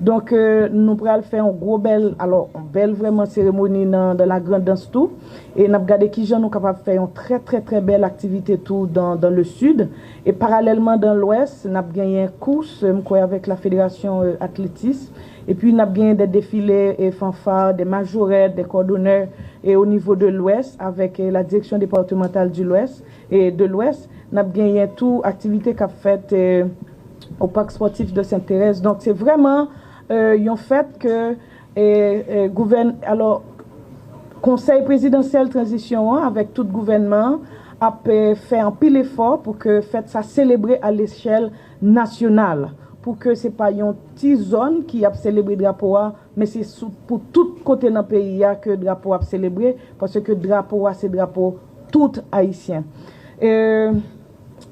Donk, eh, nou pral fè yon gwo bèl, alò, yon bèl vrèman seremoni nan, dans la Grande Anse tou. E n ap gade kijan nou kapab fè yon trè, trè, trè bèl aktivite tou dans, dans le Sud. E paralèlman dans l'Ouest, n ap genyen kous, eh, m kwè avèk la fédération, eh, athlétisme. Epi n ap genyen de defile, eh, fanfare, de majorèt, de kòdonè, e o nivo de l'Ouest, avèk, eh, la direction départementale du l'Ouest, e de l'Ouest, n ap genyen tou aktivite k ap fèt, eh, au Parc Sportif de Sainte-Thérèse. Donk, se vrèman, eh, yon fèt ke, eh, eh, gouvèn-, alò, Konsèy Prezidansyèl Tranzisyon an, avèk tout gouvènman an, ap, eh, fè anpil efò pou ke fèt sa selebre a lechèl nasyonal, pou ke se pa yon ti zòn ki ap selebre drapo a, men se sou, pou tout kote nan peyi a ke drapo ap selebre, paske drapo a se drapo tout Ayisyen. E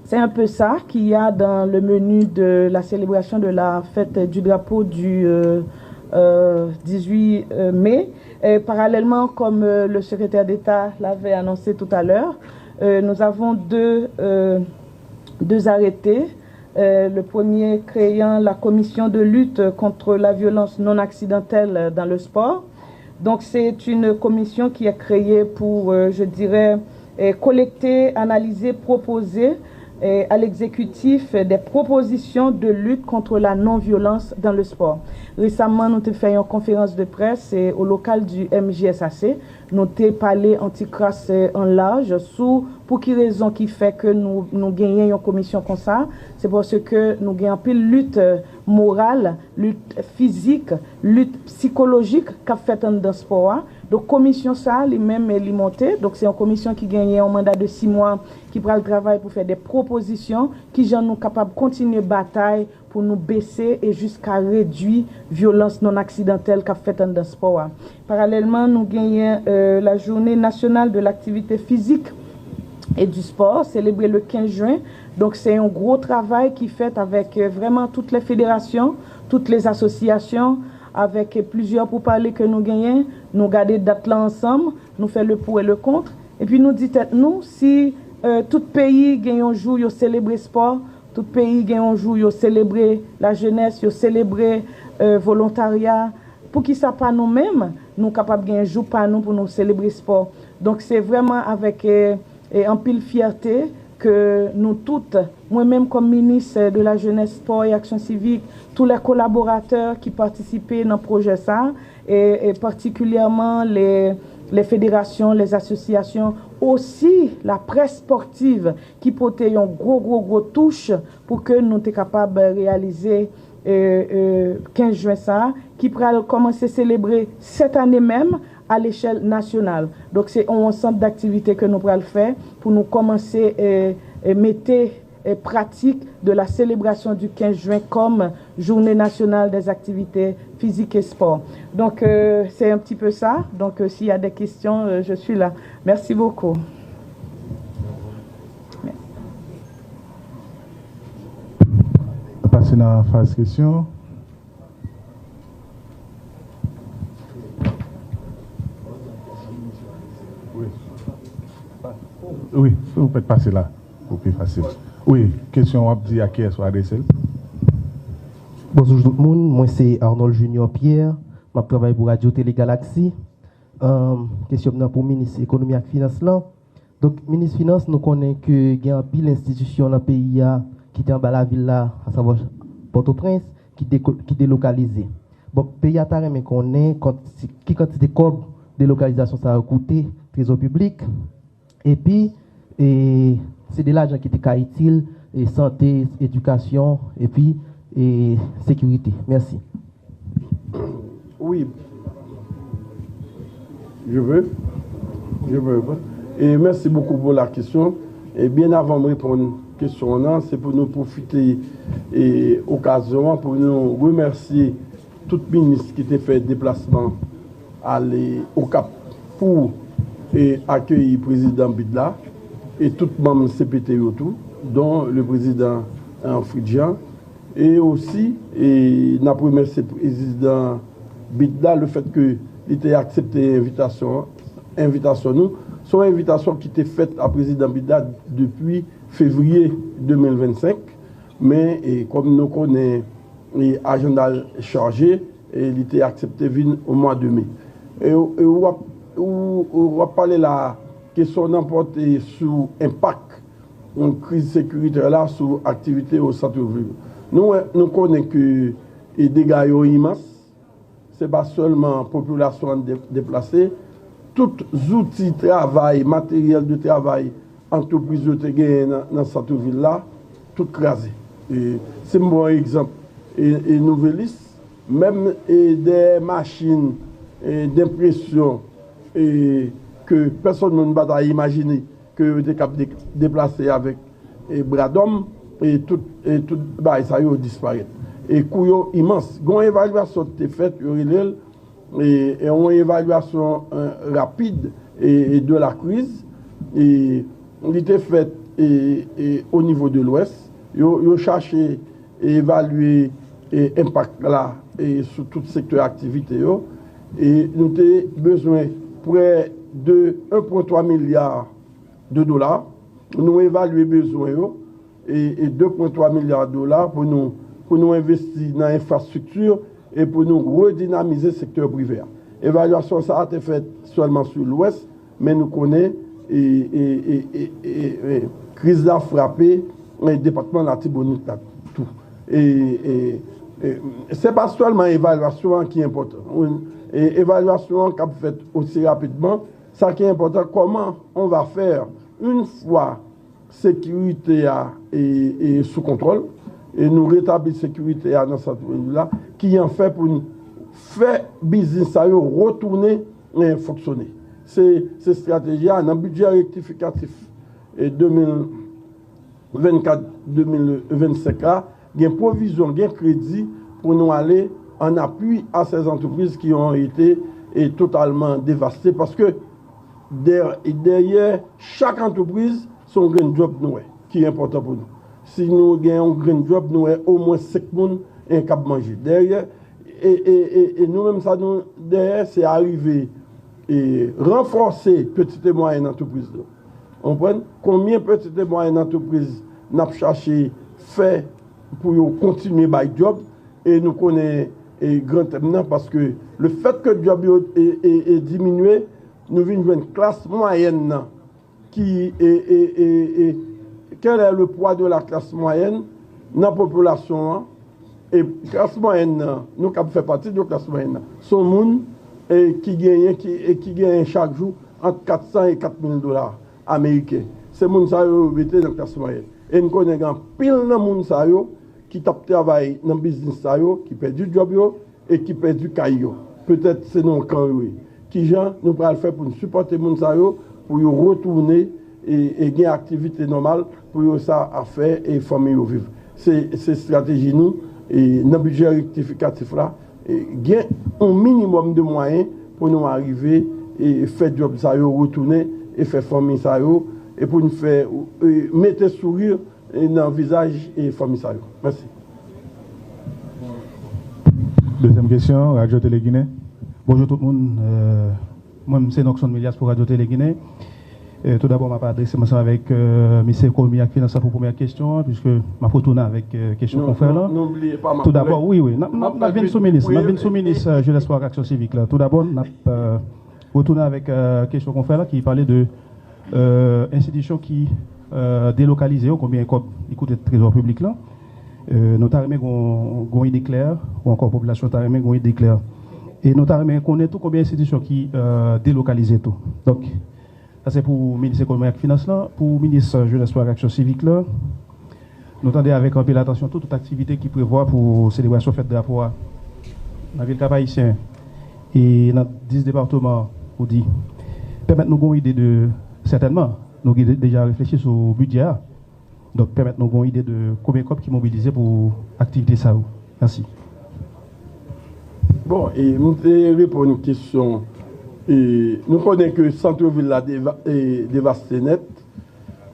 c'est un peu ça qu'il y a dans le menu de la célébration de la fête du drapeau du, euh, euh, dix-huit, euh, mai. Et parallèlement, comme, euh, le secrétaire d'État l'avait annoncé tout à l'heure, euh, nous avons deux, euh, deux arrêtés. Euh, le premier créant la commission de lutte contre la violence non accidentelle dans le sport. Donc, c'est une commission qui est créée pour, euh, je dirais, euh, collecter, analyser, proposer, euh, à l'exécutif des propositions de lutte contre la non-violence dans le sport. Récemment, nou te fè yon konferans de près, euh, au local du M J S A C. Nou te pale an ti kras, eh, an laj sou pou ki rezon ki fè ke nou, nou genyen yon komisyon konsa. Se paske nou gen anpil lit, eh, moral, lit fizik, lit sikolojik k ap fèt anndan spò a. Donk, komisyon sa a, li menm, eh, li monte. Donk, se yon komisyon ki genyen yon manda de sis mwa ki pral travay pou fè de pwopozisyon, kijan nou kapab kontinye batay pou nou bese e jiska redui vyolans non aksidantèl k ap fèt anndan spò a. Paralèlman, nou genyen, euh, la journée nationale de l'activité physique et du sport, célébrée le quinze juin. Donk, se yon gwo travay ki fèt avèk, euh, vrèman tout lè federasyon, tout lè asosyasyon, avèk, euh, plizyè poupale ke nou genyen. Nou gade dat la ansanm, nou fè le pour et le contre. Epi nou di tèt nou, si, euh, tout peyi gen yon jou yo selebre spò, tout peyi gen yon jou yo selebre lajenès, yo selebre, euh, volontarya. Poukisa pa nou menm, nou kapab gen jou pa nou pou nou selebre spò? Donk, se vrèman avèk, eh, eh, anpil fyète ke nou tout, mwen menm kòm minis de la jeunesse, sport et action civique, tous les collaborateurs ki patisipe nan pwojè sa, e, e patikilyèman lè, lè federasyon, lè asosyasyon, osi laprès spòtiv ki pote yon gwo, gwo, gwo touch pou ke nou te kapab reyalize, e, e, kenz jen sa a, ki pral kòmanse selebre sèt ane menm a lechèl nasyonal. Donk, se yon ansanm daktivite ke nou pral fè pou nou kòmanse, e, e, mete, e, pratik de la célébration du quinze juin comme Journée nationale des activités physiques et sport. Donc, euh, c'est un petit peu ça. Donc, euh, s'il y a des questions, euh, je suis là. Merci beaucoup. Pase nan faz kesyon. Wi. Wi, ou pèt pase la. Pou pi fasil. Wi, kesyon w ap di a kiyès w adrese l? Bonjou tout moun, mwen se Arnold Junior Pierre, m ap travay pou Radyo Tele Galaxy. Ahn, kesyon m nan pou minis ekonomi ak finans lan. Donk, minis finans, nou konnen ke gen anpil enstitisyon nan peyi a ki te anba lavil la, asavwa Pòtoprens, ki, deko- ki delokalize. Bon, peyi a ta renmen konnen kant- ki kantite kòb delokalizasyon sa yo koute trezò piblik, epi e, se de lajan ki te ka itil e sante, edikasyon, epi e sekirite. Mèsi. Oui. Je veux. Je veux répondre. Et merci beaucoup pour la question. Et bien avant de répondre à la question, c'est pour nous profiter et occasion pour nous remercier tout minis ki te fè deplasman ale Okap pou e, akeyi prezidan bid la e tout manm C P T yo tou, don le prezidan Fritz Jean. E osi, e, n ap remèsye prezidan bid la lefèt ke li te aksepte envitasyon, envitasyon nou. Se yon envitasyon ki te fèt a prezidan bid la depi fevriye de mil vennsenk. Men, e, kòm nou konnen e, ajanda l chaje, e, li te aksepte vin o mwa de me. E, e w ap, ou, ou w ap pale la, kesyon w nan pòte sou enpak yon kriz sekiritè la sou aktivite yo santvil. Nou wè, nou konnen ke e, dega yo imans. Se pa sèlman popilasyon an de- deplase, tout zouti travay, materyèl de travay antrepriz yo te genyen nan, nan santvil la, tout kraze. E, si m ba w egzanp, e, e Nouvèlis, menm e dèyè machin e, denpresyon e, ke pèsonn moun pa ta imajine ke yo te kab de- deplase avèk e, bradòm, e tout, e tout bagay sa yo disparèt. E kou yo imans. Gen yon evalyasyon ki te fèt, yo rele l, e, e yon evalyasyon e, rapid e, e de la kriz, e li te fèt e, e, o nivo de Lwès. Yo, yo chache evalye e, enpak la e, sou tout sektè aktivite yo. E nou te bezwen prè de en pwen twa milya de dola. Nou evalye bezwen yo e, e de pwen twa milya dola pou nou, pou nou envesti nan enfrastrikti e pou nou redinamize sektè prive a. Evalyasyon sa a te fèt sèlman sou Lwès, men nou konnen e, e, e, e, e, e, kriz la frape e, depatman Latibonit la tou. E, e, e, se pa sèlman evalyasyon an ki enpòtan. E, evalyasyon an kab fèt osi rapidman. Sa ki enpòtan, comment on va faire une fois sekirite a e, e sou kontwòl, e nou retabli sekirite a nan sant vil la, ki an fè pou n fè biznis sa yo retounen e, fonksyone. Se, se estrateji a nan bidjè rektifikatif e, de mil vennkat de mil vennsenk la, gen pwovizyon, gen kredi pou nou ale an apui a ces entreprises qui ont été e, totalement dévastées, paske dè- dèyè chak antrepriz, se yon grenn djòb nou wè ki enpòtan pou nou. Si nou gen yon grenn djòb, nou wè omwen senk moun e, k ap manje. Dèyè, e, e, e, e nou menm sa nou dèyè, se arive e, ranfòse pitit e mwayèn antrepriz nou. Ou konprann? Konbyen pitit e mwayèn antrepriz n ap chache fè pou yo kontinye bay djòb? E nou konnen e, gran tèm nan, paske lefèt ke djòb yo e, e, e diminye, nou vin jwenn klas mwayèn nan ki e, e, e, e, quel est le poids de la classe moyenne nan popilasyon an? E klas mwayèn nan, nou kab fè pati de klas mwayèn nan. Se yon moun e, ki genyen, ki, e, ki genyen chak jou ant kat san e kat mil dola ameriken. Se moun sa yo yo mete nan klas mwayèn. E n konnen gen anpil nan moun sa yo ki t ap travay nan biznis sa yo, ki pèdi djòb yo e ki pèdi kay yo. Petèt se nan yon kan yo ye. Kijan nou pral fè pou n sipòte moun sa yo, pou yo retounen e, e gen aktivite nòmal, pou yo sa a fè e fanmi yo viv? Se, se estrateji nou e, nan bidjè rektifikatif la, e, gen yon minimòm de mwayen pou nou arive e, fè djòb sa yo retounen e fè fanmi sa yo, e pou n fè e, mete souri e, nan vizaj e, fanmi sa yo. Mèsi. Dezyèm kesyon, Radyo Tele Ginen. Bonjou tout moun. Euh, mwen, m se Nockson Milias pou Radyo Tele Ginen. Euh, tout d'abord, m ap adrese m ansanm avèk euh, Ministè Ekonomi ak Finans la pou premyè kesyon an, puiske m ap retounen avèk euh, kesyon konfrè lan. Tout d'abord, wi, wi, n ap vin sou minis, n ap vin sou minis euh, Jenès, Spò ak Aksyon Sivik la. Tout d'abord, n ap euh, retounen avèk euh, kesyon konfrè lan ki pale de euh, enstitisyon ki euh, delokalize yo, konbyen kòb li koute trezò piblik lan. Euh, nou ta renmen gon, gon ide klè, ou ankò popilasyon ta renmen gon ide klè. E nou ta renmen konnen tou konbyen enstitisyon ki euh, delokalize tou. Donk, sa se pou minis ekonomi ak finans lan. Pou minis euh, jenès, spò ak aksyon sivik la, nou tande avèk anpil atansyon tou, tout aktivite ki prevwa pou selebrasyon fèt drapo a nan vil Kap-Ayisyen e nan dis depatman, ou di, pèmèt nou gon ide de, sètènman, nou gen deja reflechi sou bidjè a. Donk, pèmèt nou gon ide de konbyen kòb ki mobilize pou aktivite sa yo. Mèsi. Bon, e m te reponn kesyon, e nou konnen ke sant vil la deva, e, devaste nèt.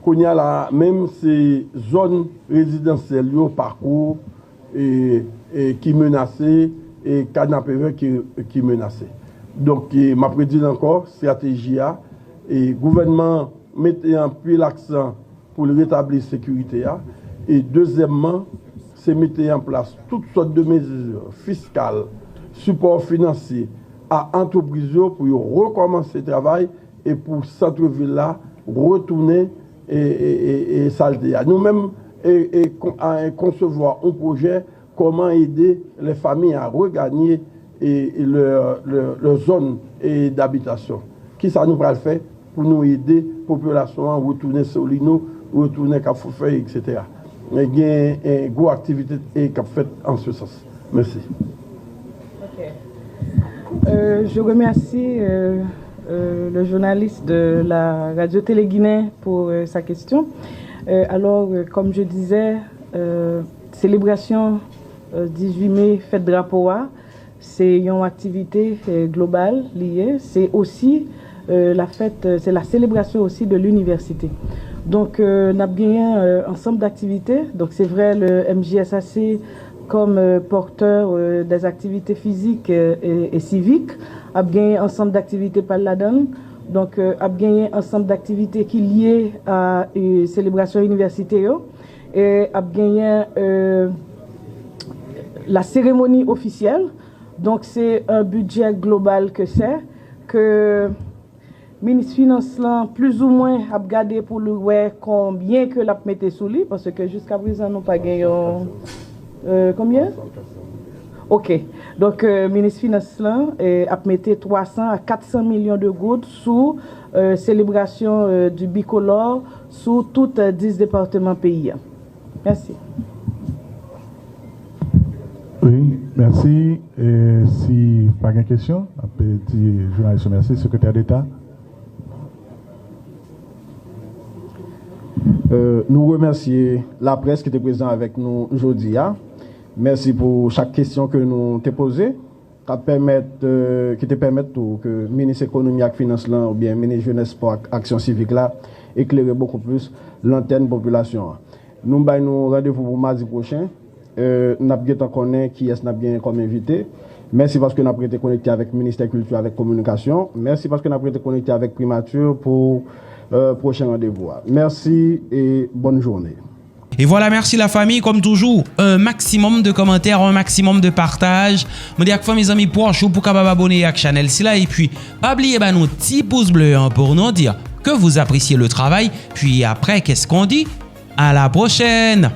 Kounye a la menm se zòn rezidansyèl yo, Pakou, e, e, ki menase, e Kanapevè ki, ki menase. Donk, e, m ap redi l ankò, estrateji a, e gouvènman mete anpil aksan pou l retabli sekirite a. E dezyèmman, se mete an plas tout sòt de mezi fiskal, sipò finansye a antrepriz yo pou yo rekòmanse travay e pou sant vil la retounen e, e, e, e sa l te a. Nou menm, e, e, kon- a, e konsevwa yon pwojè kòman ede les familles à regagner e, e, leur, leur, leur zone e, d'habitation. Kisa nou pral fè pou nou ede popilasyon an retounen Solino, retounen Kafou Fèy, etsetera. Gen e, gwo aktivite e, k ap fèt an se sans. Mèsi. Euh, je remercie euh, euh, le journaliste de la Radio Télé Guinée pour euh, sa question. Euh, alors, euh, comme je disais, euh, célébration euh, dix-huit mai, fèt drapo a, se yon aktivite euh, global li ye. Se osi euh, la fête, euh, c'est la célébration aussi de l'université. Donk, euh, n ap genyen euh, ansanm d'aktivite. Donk, se vre, le M J S A C comme euh, porteur euh, des activités physiques euh, et, et civiques ap genyen ansanm d'aktivite pa l ladan l. Donk, euh, ap genyen ansanm d'aktivite ki lye a euh, selebrasyon inivèsite yo. E ap genyen euh, la cérémonie officielle. Donk, se un budget global que c'est, que minis finans lan plizoumwen ap gade pou l wè konbyen ke l ap mete sou li, paske jiskaprezan nou pa gen yon euh, konbyen? Ok. Donk, euh, minis finans lan euh, ap mete twa san a kat san milyon de goud sou euh, selebrasyon euh, du bicolore sou tout euh, dis depatman peyi a. Mèsi. Wi, mèsi. E si pa gen kesyon, n ap di jounalis yo mèsi. Sekretè Deta. Euh, nou remèsye laprès ki te prezan avèk nou jodi a. Mèsi pou chak kesyon ke nou te poze, k ap pèmèt, euh, ki te pèmèt tou ke minis ekonomi ak finans lan oubyen minis jenès, spò ak aksyon sivik la eklere bokou plis lantèn popilasyon an. Nou bay nou randevou pou madi pwochen. Euh, n ap gentan konnen kiyès n ap genyen kòm envite. Mèsi paske n ap rete konekte avèk Ministè Kilti avèk Kominikasyon. Mèsi paske n ap rete konekte avèk Primati pou euh, pwochen randevou a. Mèsi e bòn jounen. E vwala, mèsi lafanmi. Kòm toujou, un maximum de kòmantè, un maximum de partaj. Mande ak fanmi, zanmi, pwòch ou pou kapab abòne ak chanèl sila. Epi, pa bliye ba nou ti pous ble an pour nous dire que vous appréciez le travail. Puis après, qu'est-ce qu'on dit? À la prochaine!